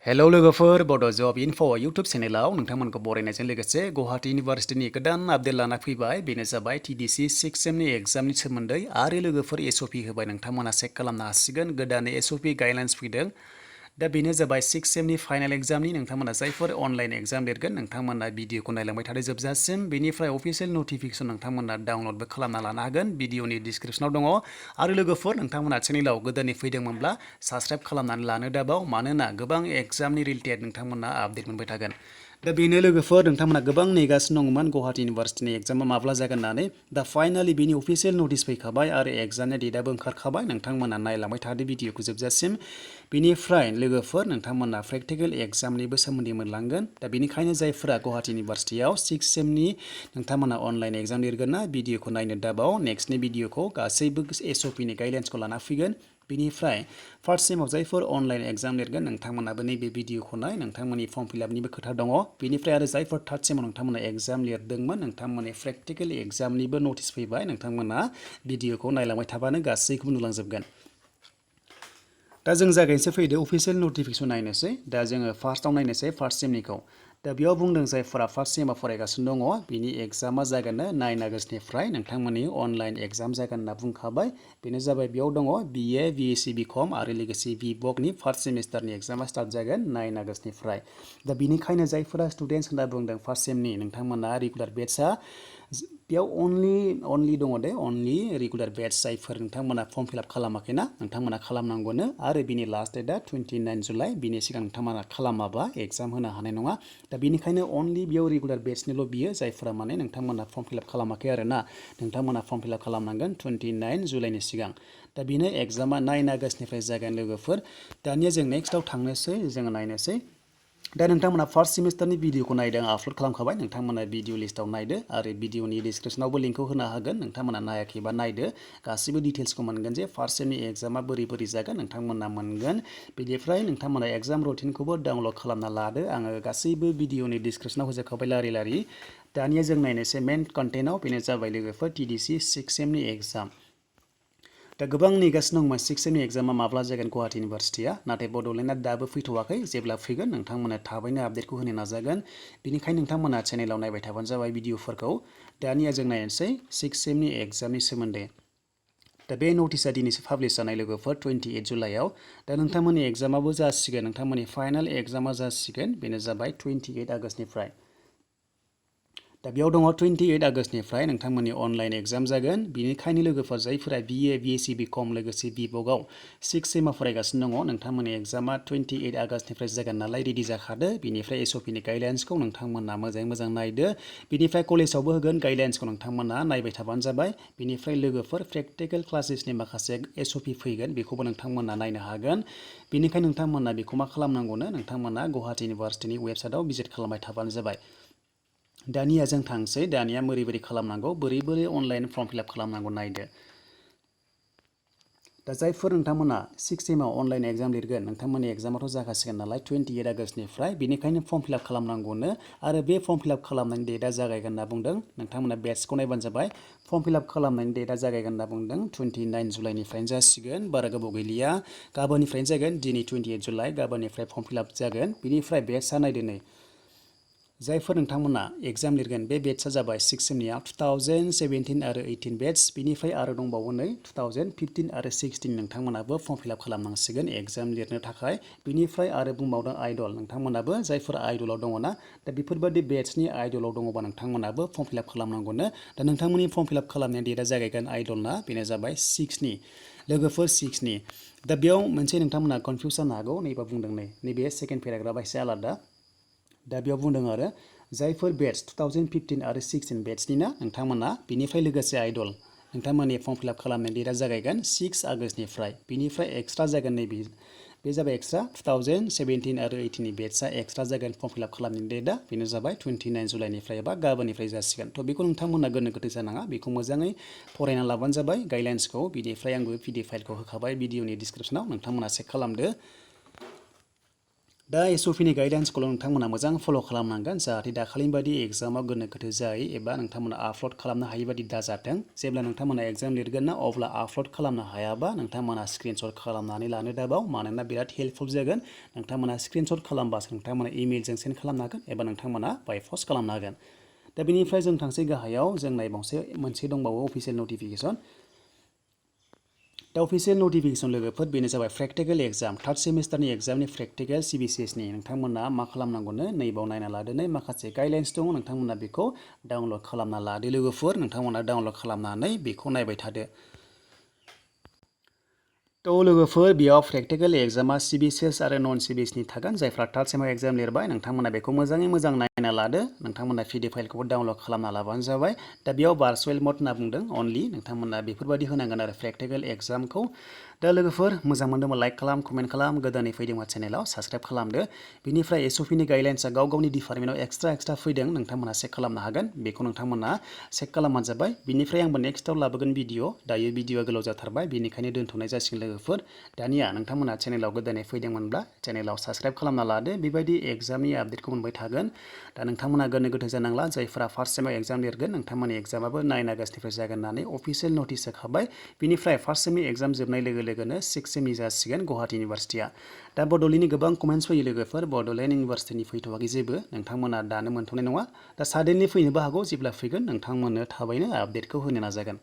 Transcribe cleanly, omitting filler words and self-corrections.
hello लोगोफोर बड' जब info YouTube चेनेलाव नोंथांमोनखौ बरायनायजों लोगोसे गुवाहाटी इउनिभार्सिटिनि गोदान आपडेट लाना फैबाय बेनो जाबाय TDC 6th सेमनि एग्जामनि सोमोन्दै आरो लोगोफोर SOP होबाय नोंथांमोना चेक खालामनो हासिगोन गोदानै SOP गाइडलाइन्स फैदों दा बेनो जाबाय 6th सेमनि फाइनाल एग्जामनि नोंथांमोना जायफोर अनलाइन एग्जाम लिरगोन नोंथांमोना भिडिअखौ नायलांबाय थादो जोबजासिम बेनिफ्राय अफिसियेल नटिफिकेसन नोंथांमोना डाउनलडबो खालामना लानो हागोन भिडिअनि डिसक्रिपसनाव दङ आरो लोगोफोर नोंथांमोना चेनेलाव गोदानै फैदोंमोनब्ला साबस्क्राइब खालामनानै लानो दाबाव मानोना गोबां एग्जामनि रिलेटेड नोंथांमोना आपडेट मोनबाय थागोन दा बेनो लोगोफोर नोंथांमोना गोबां नेगासिनो दंमोन गुवाहाटी इउनिभार्सिटिनि एग्जामा माब्ला जागोन होननानै दा फाइनालि बेनि अफिसियेल नटिस फैखाबाय आरो एग्जामनि डेटआबो ओंखारखाबाय नोंथांमोना नायलांबाय थादो भिडिअखौ जोबजासिम बेनिफ्राय लोगोफोर नोंथांमोना प्रेक्टिकेल एग्जामनिबो सोमोन्दै मोनलांगोन दा बेनिखायनो जायफोरा गुवाहाटी इउनिभार्सिटियाव 6th सेमनि नोंथांमोना अनलाइन एग्जाम लिरगोन ना भिडिअखौ नायनो दाबाव नेक्स्टनि भिडिअखौ गासैबो SOPनि गाइडलाइन्सखौ लाना फैगोन बेनिफ्राय फार्स्ट सेमाव जायफोर अनलाइन एग्जाम लिरगोन नोंथांमोनाबो नैबे भिडिअखौ नाय नोंथांमोननि फर्म फिलआपनिबो खोथा दङ बेनिफ्राय आरो जायफोर थार्ड सेमाव नोंथांमोना एग्जाम लिरदोंमोन नोंथांमोननि प्रेक्टिकेल एग्जामनिबो नटिस फैबाय नोंथांमोना भिडिअखौ नायलांबाय थाबानो गासैखौबो नुलांजोबगोन दा जों जागायनोसै फैदो अफिसियेल नटिफिकेसन नायनोसै दा जोङो फार्स्टआव नायनोसै फार्स्ट सेमनिखौ दा बेयाव बुंदों जायफोरा फार्स्ट सेमाव फरायगासिनो दङ बिनि एग्जामा जागोन 9 आगष्टनिफ्राय नोंथांमोननि अनलाइन एग्जाम जागोन होनना बुंखाबाय बेनो जाबाय बेयाव दङ BA BSc BCom आरो लोगोसे BVOCनि फार्स्ट सेमिस्टारनि एग्जामा स्टार्ट जागोन 9 आगष्टनिफ्राय दा बेनिखायनो जायफोरा स्टुडेन्टस होनना बुंदों फार्स्ट सेमनि नोंथांमोना रेगुलार बेट्सआ बेयाव अनलि दङ दे अनलि रेगुलार बेट्स जायफोर नोंथांमोना फर्म फिलआप खालामाखैना नोंथांमोना खालामनांगौनो आरो बिनि लास्ट डेटआ 29 जुलाइ बिनि सिगां नोंथांमोना खालामाबा एग्जाम होनो हानाय नङा दा बेनिखायनो अनलि बेयाव रेगुलार बेट्सनिल' बियो जायफोरा माने नोंथांमोना फर्म फिलआप खालामाखै आरो ना नोंथांमोना फर्म फिलआप खालामनांगोन 29 जुलाइनि सिगां दा बेनो एग्जामा 9 आगष्टनिफ्राय जागोन लोगोफोर दानिया जों नेक्स्टआव थांनोसै जोङो नायनोसै दा नोंथांमोना फार्स्ट सेमिस्टारनि भिडिअखौ नायदों आपल'ड खालामखाबाय नोंथांमोना भिडिअ लिस्टआव नायदो आरो भिडिअनि डिसक्रिपसनावबो लिंकखौ होनो हागोन नोंथांमोना नायाखैबा नायदो गासिबो डिटेल्सखौ मोनगोन जे फार्स्ट सेमनि एग्जामा बोरै जागोन नोंथांमोना मोनगोन बेनिफ्राय नोंथांमोना एग्जाम रुटिनखौबो डाउनलड खालामना लादो आङो गासैबो भिडिअनि डिसक्रिपसनाव होजोबखाबाय लारि दानिया जों नायनोसै मेन कन्टेन्टआव बेनो जाबाय लोगोफोर TDC 6th सेमनि एग्जाम दा गोबां नेगासिनो दंमोन 6th सेमनि एग्जामा माब्ला जागोन गुवाहाटी इउनिभार्सिटिया नाथाय बड'लेण्डआ दाबो फैथ'वाखै जेब्ला फैगोन नोंथांमोना थाबैनो आपडेटखौ होनो नाजागोन बेनिखायनो नोंथांमोना चेनेलाव नायबाय थाबानो जाबाय भिडिअफोरखौ दानिया जों नायनोसै 6th सेमनि एग्जामनि सोमोन्दै दा बे नटिसआ दिनैसो पाब्लिश जानाय लोगोफोर 28 जुलाइआव दा नोंथांमोननि एग्जामाबो जासिगोन नोंथांमोननि फाइनाल एग्जामा जासिगोन बेनो जाबाय 28 आगष्टनिफ्राय दा बेयाव दङ 28 आगष्टनिफ्राय नोंथांमोननि अनलाइन एग्जाम जागोन बेनिखायनो लोगोफोर जायफोरा BA BSc BCom लोगोसे BVOCआव 6th सेमाव फरायगासिनो दङ नोंथांमोननि एग्जामा 28 आगष्टनिफ्राय जागोन नालाय रेडि जाखादो बेनिफ्राय SOPनि गाइडलाइन्सखौ नोंथांमोना मोजाङै नायदो बेनिफ्राय कलेजावबो होगोन गाइडलाइन्सखौ नोंथांमोना नायबाय थाबानो जाबाय बेनिफ्राय लोगोफोर प्रेक्टिकेल क्लासेसनि माखासे SOP फैगोन बेखौबो नोंथांमोना नायनो हागोन बेनिखायनो नोंथांमोना बेखौ मा खालामनांगौनो नोंथांमोना गुवाहाटी इउनिभार्सिटिनि वेबसाइटआव भिजिट खालामबाय थाबानो जाबाय दानिया जों थांसै दानिया बोरै खालामनांगौ बोरै अनलाइन फर्म फिलआप खालामनांगौ नायदो दा जायफोर नोंथांमोना 6th सेमाव अनलाइन एग्जाम लिरगोन नोंथांमोननि एग्जामाथ' जाखासिगोन नालाय 28 आगष्टनिफ्राय बेनिखायनो फर्म फिलआप खालामनांगौनो आरो बे फर्म फिलआप खालामनायनि डेटआ जागायगोन होनना बुंदों नोंथांमोना बेट्सखौ नायबानो जाबाय फर्म फिलआप खालामनायनि डेटआ जागायगोन होनना बुंदों 29 जुलाइनिफ्रायनो जासिगोन बारा गोबाव गैलिया गाबोननिफ्रायनो जागोन दिनै 28 जुलाइ गाबोननिफ्राय फर्म फिलआप जागोन बेनिफ्राय बेट्सआ नायदो नै जायफोर नोंथांमोना एग्जाम लिरगोन बे बेट्सआ जाबाय 6th सेमनिया 2017 आरो 18 बेट्स बेनिफ्राय आरो दंबावो नै 2015 आरो 16 नोंथांमोनाबो फर्म फिलआप खालामनांसिगोन एग्जाम लिरनो थाखाय बेनिफ्राय आरो बुंबावदों आइडल नोंथांमोनाबो जायफोर आइडलाव दङ ना दा बेफोरबायदि बेट्सनि आइडलाव दङबा नोंथांमोनाबो फर्म फिलआप खालामनांगौनो दा नोंथांमोननि फर्म फिलआप खालामनाय डेटआ जागायगोन आइडलना बेनो जाबाय 6नि लोगोफोर 6नि दा बेयाव मोनसे नोंथांमोना कनफिउस जानो हागौ नैबा बुंदों नैबे सेकेन्ड पेराग्राफआ एसे आलादा दा बेयाव बुंदों आरो जायफोर बेट्स 2015 आरो 16 बेट्सनि ना नोंथांमोना बेनिफ्राय लोगोसे आइडल नोंथांमोननि फर्म फिलआप खालामनाय डेटआ जागायगोन 6 आगष्टनिफ्राय बेनिफ्राय एक्सट्रा जागोन नैबे बे जाबाय एक्सट्रा 2017 आरो 18नि बेट्सआ एक्सट्रा जागोन फर्म फिलआप खालामनाय डेटआ बेनो जाबाय 29 जुलाइनिफ्राय एबा गाबोननिफ्राय जासिगोन थ' बेखौ नोंथांमोना गोनो गोथो जानाङा बेखौ मोजाङै फरायना लाबानो जाबाय गाइडलाइन्सखौ बिनिफ्राय आंबो PDF फाइलखौ होखाबाय भिडिअनि डिसक्रिपसनाव नोंथांमोना चेक खालामदो दा एसअपिनि गाइडलाइन्सखौल' नोंथांमोना मोजां फल' खालामनांगोन जाहाथे दाखालिनि बायदि एग्जामाव गोनो गोथो जायै एबा नोंथांमोना आपल'ड खालामनो हायि बायदि दाजाथों जेब्ला नोंथांमोना एग्जाम लिरगोन ना अब्ला आपल'ड खालामनो हायाबा नोंथांमोना स्क्रिनशट खालामनानै लानो दाबाव मानोना बिराद हेल्पफुल जागोन नोंथांमोना स्क्रिनशट खालामबासो नोंथांमोना इमेलजों सेन्ड खालामनो हागोन एबा नोंथांमोना बाय पस्ट खालामनो हागोन दा बेनिफ्राय जों थांसै गाहायाव जों नायबावसै मोनसे दंबावो अफिसियेल नटिफिकेसन दा अफिसियेल नटिफिकेसन लोगोफोर बेनो जाबाय प्रेक्टिकेल एग्जाम थार्ड सेमिस्टारनि एग्जामनि प्रेक्टिकेल CBCSनि नोंथांमोना मा खालामनांगौनो नैबाव नायना लादोनै माखासे गाइडलाइन्स दङ नोंथांमोना बेखौ डाउनलड खालामना लादो लोगोफोर नोंथांमोना डाउनलड खालामनानै बेखौ नायबाय थादो थ' लोगोफोर बेयाव प्रेक्टिकेल एग्जामा CBCS आरो नन CBCSनि थागोन जायफ्रा थार्ड सेमाव एग्जाम लिरबाय नोंथांमोना बेखौ मोजाङै मोजां नायना लादो नोंथांमोना PDF फाइलखौबो डाउनलड खालामना लाबानो जाबाय दा बेयाव भार्चुवेल मड होनना बुंदों अनलि नोंथांमोना बेफोरबायदि होनांगोन आरो प्रेक्टिकेल एग्जामखौ दा लोगोफोर मोजां मोनदोंबा लाइक खालाम कमेन्ट खालाम गोदानै फैदोंबा चेनेलाव साबस्क्राइब खालामदो बिनिफ्राय एसअपिनि गाइडलाइन्सआ गाव गावनि डिपार्टमेन्टआव एक्सट्रा फैदों नोंथांमोना चेक खालामनो हागोन बेखौ नोंथांमोना चेक खालामबानो जाबाय बिनिफ्राय आंबो नेक्स्टआव लाबोगोन भिडिअ दायो भिडिअआ गोलाव जाथारबाय बेनिखायनो दोनथ'नाय जासिगोन लोगोफोर दानिया नोंथांमोना चेनेलाव गोदानै फैदोंमोनब्ला चेनेलाव साबस्क्राइब खालामना लादो बेबायदि एग्जामनि आपडेटखौ मोनबाय थागोन दा नोंथांमोना गोनो गोथो जानांला जायफोरा फार्स्ट सेमाव एग्जाम लिरगोन नोंथांमोननि एग्जामाबो 9 आगष्टनिफ्राय जागोन होननानै अफिसियेल नटिस होखाबाय बिनिफ्राय फार्स्ट सेमनि एग्जाम जोबनाय लोगो लोगोनो 6th सेमनि जासिगोन गुवाहाटी इउनिभारसिटिया दा बड'लेण्डनि गोबां कमेन्ट्स फैयो लोगोफोर बड'लेण्ड इउनिभारसिटिनि फैथ'वाखै जेबो नोंथांमोना दानो मोनथ'नाय नङा दा साडेनलि फैनोबो हागौ जेब्ला फैगोन नोंथांमोननो थाबैनो आपडेटखौ होनो नाजागोन